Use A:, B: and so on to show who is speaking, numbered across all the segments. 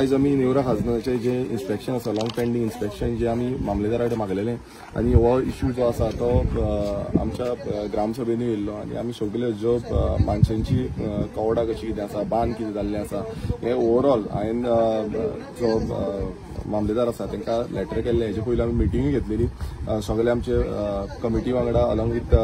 A: आयज आमी नेवरा खाजनाचें जें इन्स्पेक्शन आसा, लॉंग पेंडींग इन्स्पेक्शन जें आमी मामलेदारा कडेन मागलेलें आनी हो इश्यू जो आसा तो आमच्या ग्रामसभेनूय येयल्लो आनी आमी सगल्यो ज्यो मानशांची कवडां कशी कितें आसा, बांद कितें जाल्लें आसा, हें ओवरऑल हांवें जो मामलेदार आसा तांकां लेटर केल्लें. हेजे पयलीं आमी मिटिंगूय घेतलेली सगळे आमचे कमिटी वांगडा अलॉंग विथ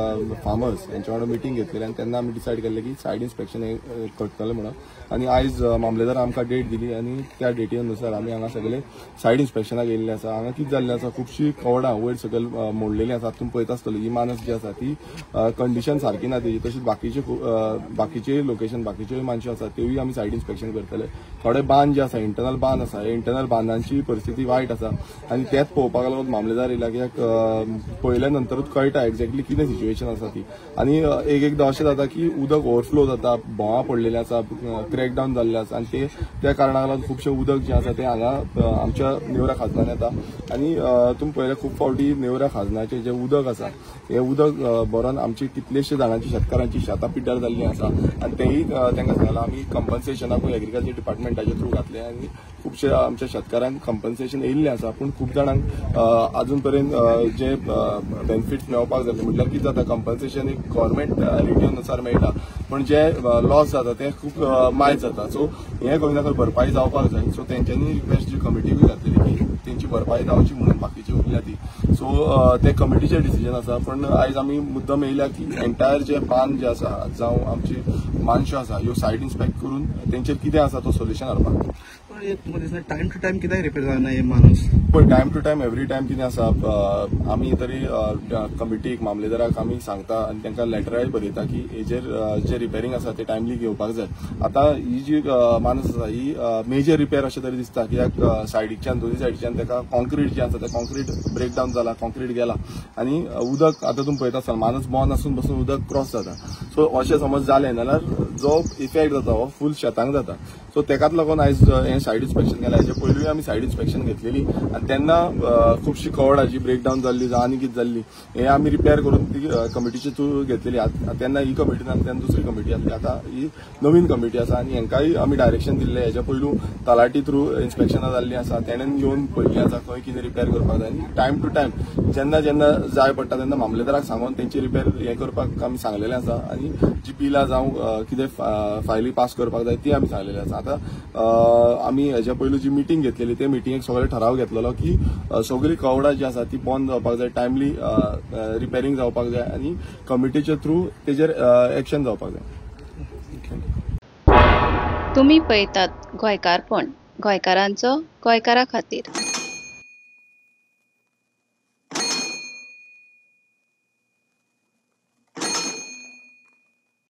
A: फार्मर्स हेंच्या वांगडा मिटींग घेतलेली आनी तेन्ना आमी डिसायड केल्लें की सायड इन्स्पेक्शन हें करतले म्हणून. आनी आयज मामलेदार आमकां डेट दिली आनी त्या डेटी अनुसार आमी हांगा सगळे सायड इन्स्पेक्शनाक येयल्ले आसा. हांगा कितें जाल्लें आसा, खुबशी कवडां वयर सकयल मोडलेलीं आसा. तुमी पळयता आसतली ही मानस जी आसा ती कंडिशन सारकी ना तेजी. तशीच बाकीचे लोकेशन बाकीच्यो मानश्यो आसा त्योय आमी सायड इन्स्पेक्शन करतले. थोडे बांद जे आसा, इंटरनल बांद आसा, हे इंटरनल बांदांची परिस्थिती वायट आसा आनी तेच पळोवपाक लागून मामलेदार येयला, कित्याक पळयल्या नंतरूच कळटा एक्झॅक्टली कितें सिच्युएशन आसा ती. आनी एक एकदां अशें जाता की उदक ओवरफ्लो जाता, भोंवा पडलेले आसा, क्रॅकडावन जाल्ले आसा आनी ते त्या कारणाक लागून खुबशें उदक जें आसा तें हांगा आमच्या नेवरा खाजनान येता. आनी तुमी पळयल्या खूब फावटी नेवरा खाजनाचें जें उदक आसा हें उदक भरून आमची कितलेशे जाणांची शेतकारांची शेतां पिड्ड्यार जाल्लीं आसा आनी तेंय तांकां सांगलां आमी कंपन्सेशनाकूय एग्रीकल्चर डिपार्टमेंटाच्या थ्रू घातलें आनी खुबशे आमच्या शेतकारांक कंपन्सेशन येयल्लें आसा. पूण खूब जाणांक अजून पर्यंत जे बेनिफिट्स मेळपाक जाय, म्हटल्यार कितें जाता, कंपन्सेशन एक गव्हर्मेंट रेटीनुसार मेळटा पण जे लॉस जाता ते खूब मायज जाता. सो हें खंय ना खंय भरपाई जावपाक जाय. सो तेंच्यांनी रिक्वेस्ट जी कमिटीकूय घातलेली की तेंची भरपाई जावची म्हणून बाकीची उरल्या ती. सो ते कमिटीचें डिसिजन आसा. पण आयज आमी मुद्दम येयल्या की एंटायर जे बांद जे आसा जावं आमची मानश्यो आसा ह्यो सायड इन्स्पेक्ट करून तेंचेर कितें आसा तो सोल्युशन हाडपाक.
B: टायम टू टायम कित्याक रिपेर जायना हे माणूस?
A: पळय, time to time every time कितें आसा, आमी तरी कमिटीक मामलेदाराक आमी सांगता आनी तांकां लेटराय बरयता की हेजेर जे रिपेरींग आसा ते टायमली घेवपाक जाय. आतां ही जी मानस आसा ही मेजर रिपेर अशें तरी दिसता, कित्याक सायडीच्यान दोनूय सायडीच्यान ताका कॉन्क्रीट जें आसा तें कॉन्क्रीट ब्रेकडावन जाला, कॉन्क्रीट गेला आनी उदक आतां तुमी पळयता आसतना मानस बॉन आसून बसून उदक क्रॉस जाता. सो अशें समज जालें जाल्यार जो इफेक्ट जाता हो फूल शेतांक जाता. सो तेकाच लागून आयज हें सायड इन्स्पेक्शन केलां. हेजे पयलूय आमी सायड इन्स्पेक्शन घेतलेली आनी तेन्ना खुबशी कवडां जी ब्रेकडावन जाल्ली जावं आनी कितें जाल्ली हें आमी रिपेर करून ती कमिटीचे थ्रू घेतलेली. तेन्ना ही कमिटी ना, तेन्ना दुसरी कमिटी आसली, आतां ही नवीन कमिटी आसा आनी हेंकांय आमी डायरेक्शन दिल्लें. हेज्या पयलू तलाटी थ्रू इन्स्पेक्शनां जाल्लीं आसा, तेणेन येवन पळयल्लीं आसा खंय कितें रिपेर करपाक जाय आनी टायम टू टायम जेन्ना जेन्ना जाय पडटा तेन्ना मामलेदाराक सांगून तेंची रिपेर हें करपाक आमी सांगलेलें आसा आनी जी बिलां जावं कितें फायली पास करपाक जाय ती आमी सांगलेली आसा. आतां आमी हेज्या पयलू जी मिटींग घेतलेली ते मिटिंगेक सगळे ठराव घेतलेलो की सगळी कवडां जी आसा ती बंद जावपाक जाय, टायमली रिपेरींग जावपाक जाय आनी कमिटीच्या थ्रू तेजेर एक्शन जावपाक जाय.
C: तुमी पळयतात गोंयकारपण, गोंयकारांचो गोंयकारा खातीर.